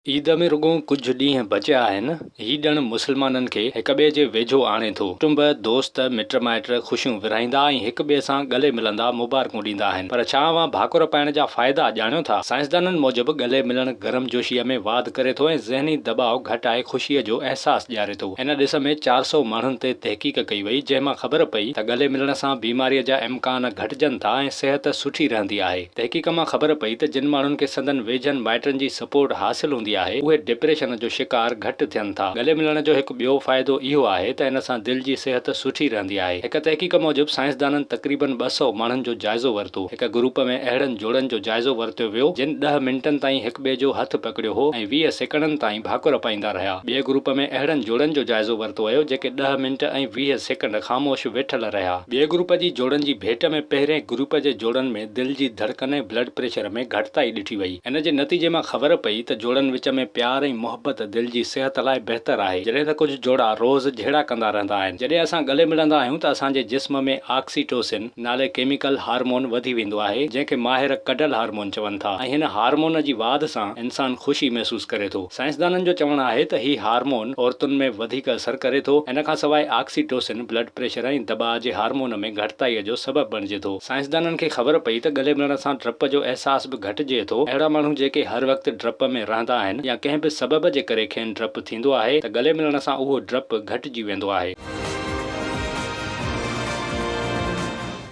عيد ۾ رڳو ڪجهه ڏينهن بچيا آهن، هي ڏڻ مسلمانن کي هڪٻئي جي ويجهو آڻي ٿو. ڪٽنب، دوست، مٽ مائٽ خوشيون ورهائيندا ۽ هڪٻئي سان ڳلي ملندا مبارڪون ڏيندا آهن. پر ڇا اوهان ڀاڪر پائڻ جا فائدا ڄاڻيو ٿا؟ سائنسدانن موجب ڳلي ملڻ گرمجوشيء ۾ واڌ ڪري ٿو ۽ ذهني دٻاء گهٽائي خوشيء جو احساس ڏياري ٿو. ان ڏس ۾ 400 ماڻهن تي تحقيق ڪئي وئي، جنهن مان خبر پئي ته ڳلي ملڻ سان بيماريء جا امڪان گهٽجن ٿا ۽ صحت سٺي رهندي آهي. تحقيق مان خبر پئي ته جن ماڻهن کي سندن ويجهن مائٽن جي سپورٽ حاصل هوندي آهي، اهي ڊپريشن جو شڪار گهٽ ٿين ٿا. ڳلي ملڻ جو هڪ ٻيو فائدو اهو آهي ته ان سان دل جي صحت سٺي رهندي آهي. هڪ تحقيق موجب سائنسدانن تقريبن 200 ماڻهن جو جائزو ورتو. هڪ گروپ ۾ اهڙن جوڙن جو جائزو ورتو ويو، جن ڏهه منٽن تائين هڪٻئي جو هٿ پڪڙيو هو ۽ 20 سيڪنڊن تائين ڀاڪر پائيندا رهيا. ٻئي گروپ ۾ اهڙن جوڙن جو جائزو ورتو ويو، جيڪي ڏهه منٽ ۽ 20 سيڪنڊ خاموش ويٺل رهيا. ٻئي گروپ جي جوڙن جي ڀيٽ ۾ پهرئين گروپ جي جوڙن ۾ دل جي ڌڙڪن ۽ بلڊ پريشر ۾ گهٽتائي ڏٺي وئي. ان جي نتيجي مان خبر پئي ته جوڙن وچ ۾ پيار ۽ محبت دل جي صحت لاء بهتر آهي. جڏهن ته ڪجهه جوڙا روز جهيڙا ڪندا رهندا آهن. جڏهن اسان ڳلي ملندا آهيون ته اسان جي جسم ۾ آڪسيٽوسن نالي ڪيميڪل هارمون وڌي ويندو آهي، جنهن کي ماهر ڪڊل هارمون چون ٿا ۽ هن هارمون جي واڌ سان انسان خوشي محسوس ڪري ٿو. سائنسدانن جو چوڻ آهي ته هي هارمون عورتن ۾ وڌيڪ اثر ڪري ٿو. ان کانسواء آڪسيٽوسن بلڊ پريشر ۽ دٻاء جي هارمون ۾ گهٽتائيء جو سبب بڻجي ٿو. سائنسدانن کي خبر پئي ته ڳلي ملڻ سان ڊپ جو احساس به گهٽجي ٿو. اهڙا ماڻهو جيڪي هر وقت ڊپ ۾ رهندا آهن يا ڪنهن به سبب جي ڪري کين ڊپ ٿيندو آهي ته ڳلي ملڻ سان اهو ڊپ گهٽجي ويندو آهي.